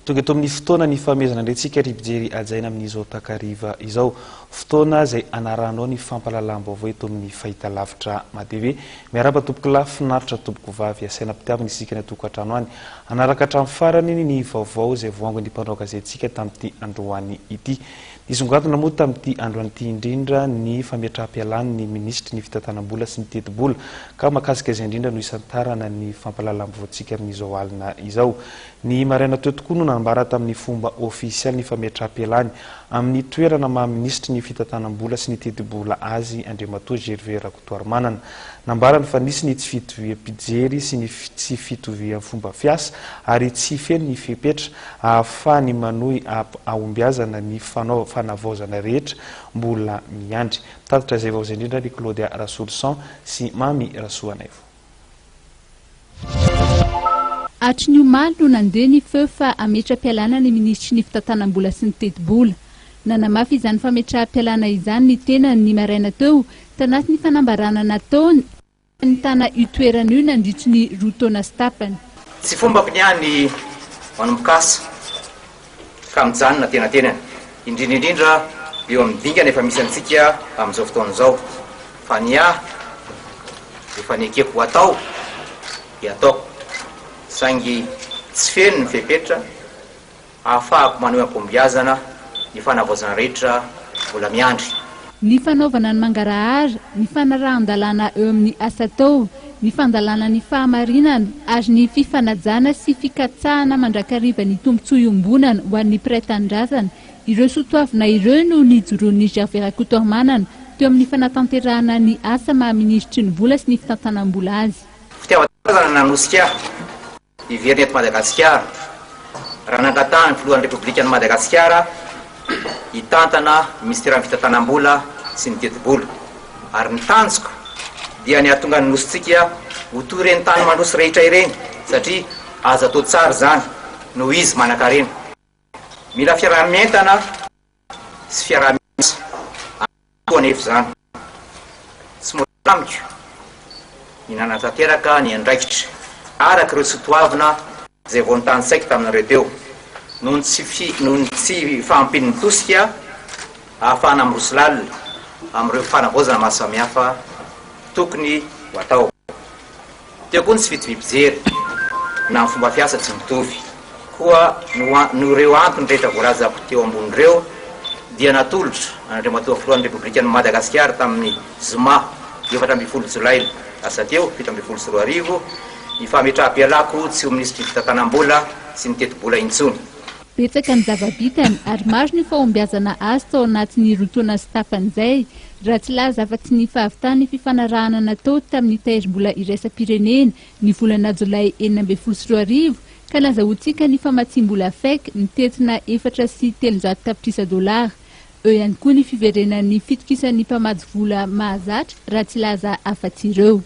Tonga eto amin'ny fotoana ny fahamezana indray tsika ry mpijery hajaina amin'izao takariva izao. Fotoana izay anarahanao ny fampahalalam-baovao eto amin'ny fahitalavitra MATV. Miarahaba tompokolahy, finaritra tompokovavy. Asaina am-pitiavana isika any an-tokantrano any. Hanaraka hatramin'ny farany ny vaovao izay voangon'ny mpanao gazetintsika tamin'ity androany ity. Nisongadina moa tamin'ity androany ity indrindra ny fametraham-pialany ny minisitry ny fitantanam-bola sy ny tetibola ka mahakasika izay indrindra no hisantarana ny fampahalalam-baovaontsika amin'izao alina izao. Ny maraina teo tokoa no nanambara tamin'ny fomba ofisialy ny fametraham-pialany amin'ny toerana maha minisitry ny fitantanam-bola sy ny tetibola azy Andriamatoa Gervais Rakotoarimanana. Nambarany fa nisy ny tsy fitoviam-pijery sy ny tsy fitovian'ny fomba fiasa ary tsy feno ny fepetra ahafahany manohy ahombiazana ny fanao fanavaozana rehetra mbola miandry. Mitatitra izay vaovao izay indrindra ry Claudia Rasoloson sy Mamy Rasoanaivo. Hatry ny omaly no nandeha ny feo fa hametra-pialana ny minisitry ny fitantanam-bola sy ny tetibola. Nanamafy izany fametraham-pialana izany ny tenany ny maraina teo tanatin'ny fanambarana nataony nitana io toerana io nandritry ny roa taona sy tapany. Tsy fombako ny ahy ny manomboka asa ka mijanona antenatenany, indrindra indrindra eo amin'ny dingana efa misy antsika amin'izao fotoana izao, fa ny ahy efa nekeko ho atao dia ataoko, saingy tsy feno ny fepetra Ahafahako maneho am-pombiazana ny fanavaozana rehetra mbola miandry. Ny fanaovana ny mangarahara, ny fanarahan-dalàna eo amin'ny asa atao, ny fandalana ny fahamarinana ary ny fifanajana sy fikatsahana mandrakariva ny tombontsoa iombonana ho an'ny mpiray tanindrazana, ireo soatoavina ireo no nijoroan'i Gervais Rakotoarimanana teo amin'ny fanatanterahana ny asa maha minisitry ny vola sy ny fitantanam-bola azy. Fitiavan-tanindrazana nanosika ahy. Hiverina eto Madagasikara raha nangatahan'ny Filohan'ny Repoblikan'i Madagasikara hitantana ny Minisiteran'ny Fitantanam-bola sy ny Tetibola. Ary ny tanjoko dia ny hahatonga ny Nosintsika ho toy ireny tany mandroso rehetra ireny satria azo atao tsara izany noho izy manankarena. Mila fiaraha-mientana sy fiaraha-miasa koa anefa izany. Tsy mora tamiko ny nanatanteraka ny andraikitra araka ireo sotoavina izay vao notanisaiko taminareo teo, noho ny tsy noho ny tsy fahampian'ny tosika ahafahana miroso lalina amin'ireo fanavaozana maro samihafa tokony ho atao. Teo koa ny tsy fitoviam-pijery na ny fomba fiasa tsy mitovy. Koa noho ireo antony rehetra voalazako teo ambony ireo dia natolotra an'Andriamatoa Filohan'ny Repoblikan'i Madagasikara tamin'ny zoma 14 jolay lasa teo 2017 ny fametraham-pialako tsy ho minisitry ny fitantanam-bola sy ny tetibola intsony. Betsaka ny zava-bitany ary maro ny fahombiazana azo tao anatin'ny roa taona sy tapany izay, raha tsy laza afa-tsy ny fahavitan'ny fifanarahana natao tamin'ny Tahirimbola iraisam-pirenena ny volana jolay 2016 ka nazahoantsika ny famatsiam-bola FEC mitentina 304 tapitrisa dolara. Eo ihany koa ny fiverenan'ny fitokisan'ny mpamatsy vola mahazatra raha tsy laza afa-tsy ireo.